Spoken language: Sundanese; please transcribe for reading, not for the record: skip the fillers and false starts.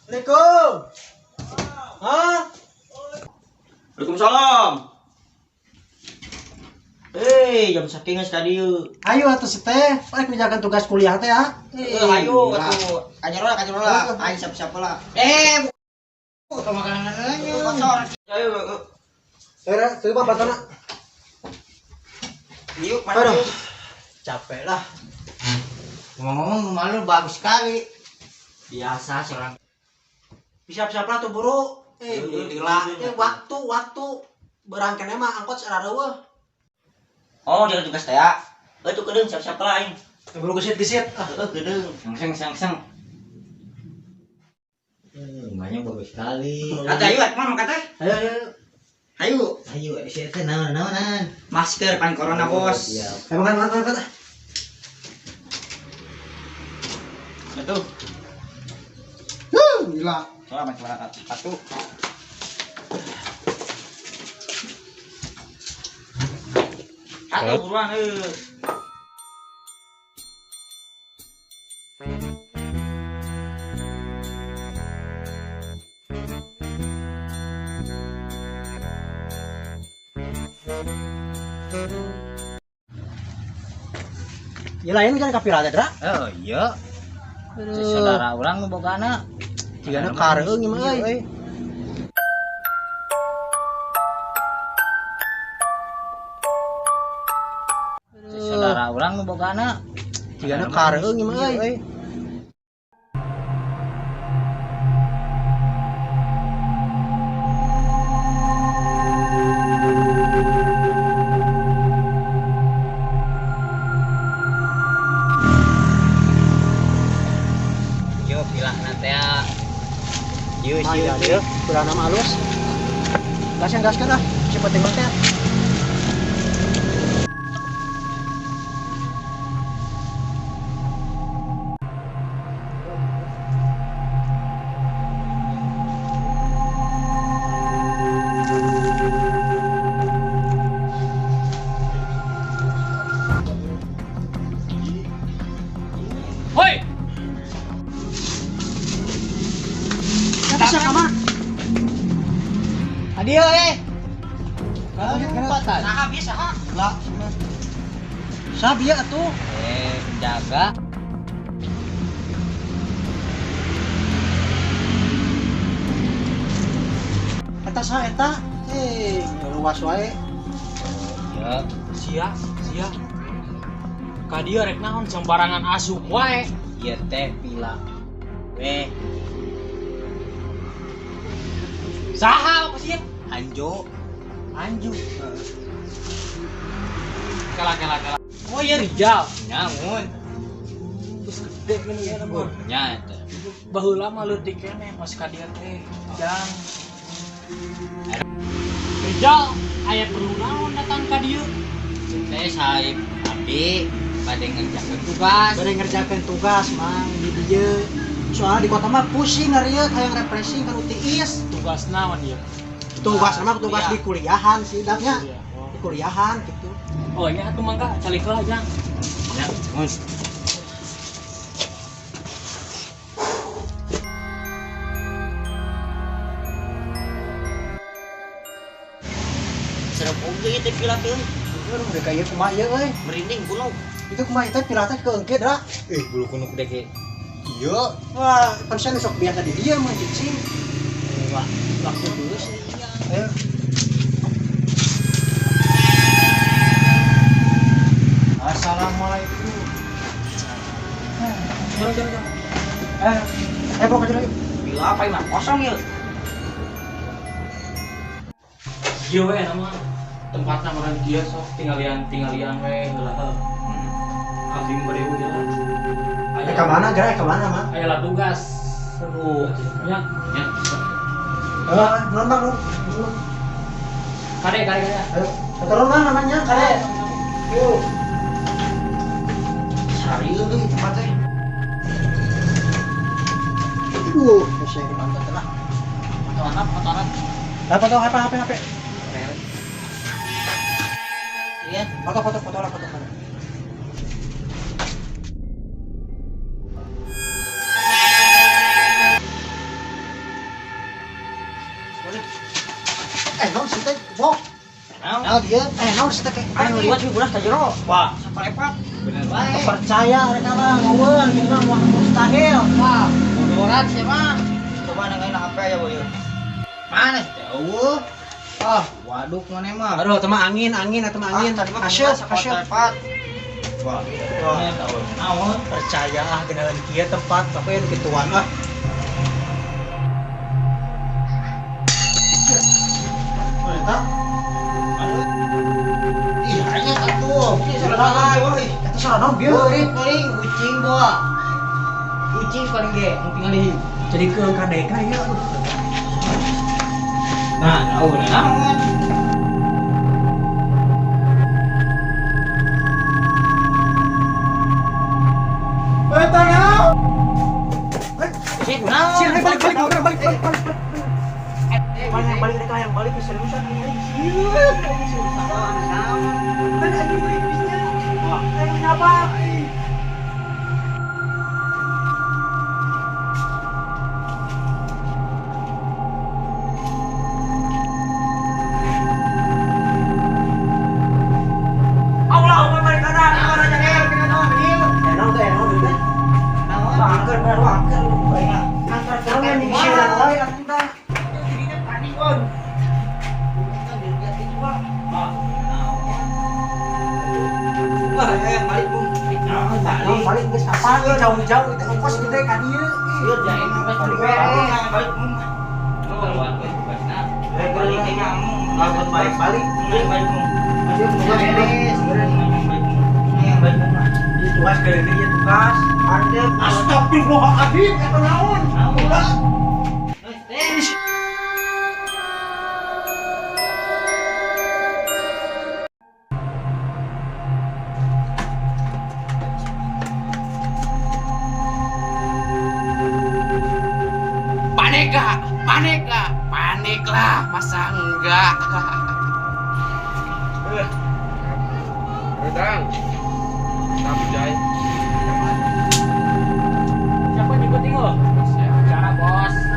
Assalamualaikum. Hah? Waalaikumsalam. Eh, jam saking geus tadi yeuh. Ayo atuh si teh, balik ngerjakan tugas kuliah teh ya. Eh, ayo atuh. Kanyerola, kanyerola. Ayo siap-siap lah. Eh, Ke makanan aja. kosong. Ayo, Eh, tuh Pak batana. yuk, mana Aduh. yuk. Capek lah. Ngomong-ngomong rumah lu bagus sekali. Biasa seorang. Siap-siap lah tuh buru. Eh, gila. Eh, waktu waktu berangkatnya mah angkot sarareueuh. Oh, dia tugas teh ya. Eh, tuh kedeung siap-siap lah aing. Buru gesit-gesit. Ah, Heeh, kedeung. Seng seng seng. Rumahnya bagus sekali. Kata ayo, mana kata? Ayo, ayo, ayo. Ayo. Ayo, di sini teh naon-naonan. Masker pan corona, Bos. Iya. Ayo makan, makan, makan. Itu. Huh, gila. Coba coba satu. Satu buruan eh. Ya lain kan kapira teh, Dra. Oh iya. Saudara orang nu bogana. Jigana kareung ieu mah euy. Saudara orang nu bogana. Jigana kareung ieu mah euy. Yo pilahna teh. Yo Mah ya, kurang nama halus. Gas yang gaskan ah, cepet tembak teh. Hoi, Eta siapa mah? Adio eh. Lompatan. Nah, bisa ha. Lah, sabia atuh. Eh, penjaga. Eta saha eta? Eh, luas wae. Iya. sia, sia. Ka dieu rek naon sembarangan asup wae. Ieu teh pila. Weh, Saha apa sih? Anjo. Anju. Kala kala kala. Oh iya Rijal. Nyamun. Terus gede kan ya nama. Nya eta. Baheula mah leutik keneh pas ka dieu teh. Jang. Rijal, aya perlu naon datang ka dieu? Teh saib abdi bade ngerjakeun tugas. Bade ngerjakeun tugas, Mang, di dieu. Soalnya di kota mah pusing ngarieu hayang refreshing kan utiis. Tugas naon ieu? Tugas mah tugas Kuliah. di kuliahan sih, dapnya. Iya. Di kuliahan gitu. Oh iya atuh mangga calik heula Jang. Ya, mun. Serem oge ieu teh pila teh. Aduh, mereka ieu kumaha ieu euy. Merinding kuno. Itu kumaha ieu teh pila teh keungke, Dra. Eh, bulu kunuk deh ke. Iya. Wah, pan saya sok biasa di dieu mah cicing. Wah, Waktu dulu sih. Ayo. Assalamualaikum. Jalan jalan jalan. Eh, eh bawa ke yuk. Pila apa mah kosong yeuh. Ieu we nama tempatna mana di dieu sok tinggalian tinggalian we heula heuh. Abdi bade heula. Eh, ke mana gerak? Ke mana, Mak? Aya lah tugas. Aduh, nya. nya. Eh, non, Bang, non. Kade kade kade. Ayo, turun Bang namanya, kare. Yuk. Sari euy tempat teh. Aduh, saya dipantau teh lah. Foto anak, foto anak. Apa tuh HP HP HP. Iya. Foto foto foto lah foto foto. Naon sih teh? Bok. Naon dia? Naon sih teh? Aing liwat sih buras ka jero. Wah, Sapalepat. Bener wae. Percaya mereka mah ngeuweun gitu mah moal mustahil. Wah, bodoran sih mah. Coba nangain HP ya, Boy. Mana sih teh? Eueuh. Ah, waduh mana mah. Aduh, teu mah angin, angin atuh mah angin. Ah, tadi mah Asyik, asyik. sapalepat. Wah, Wah, percaya ah genalan kieu tempat tapi anu kituan ah. Eta? Ih, hanya satu. Eta salah naon bieu? Beurit paling ucing bawa. Ucing paling ge, mau tinggal Jadi ke KDK ya. Nah, tahu naon. Eta naon? Sih, naon? Sih, balik balik balik balik balik balik. Balik balik mereka yang balik seriusan ini sieun ini seriusan. Kan anjing balik bisnya. Wah, kenapa? Allah, mereka ada Balik geus apa jauh-jauh itu ongkos gede ka dieu. Balik-balik. Tugas gede ieu tugas. Astagfirullahaladzim, eta naon? Panik gak? Panik gak? Panik lah, masa enggak? Redang. Tapi Jai. Siapa yang ikut tinggal? Cara bos.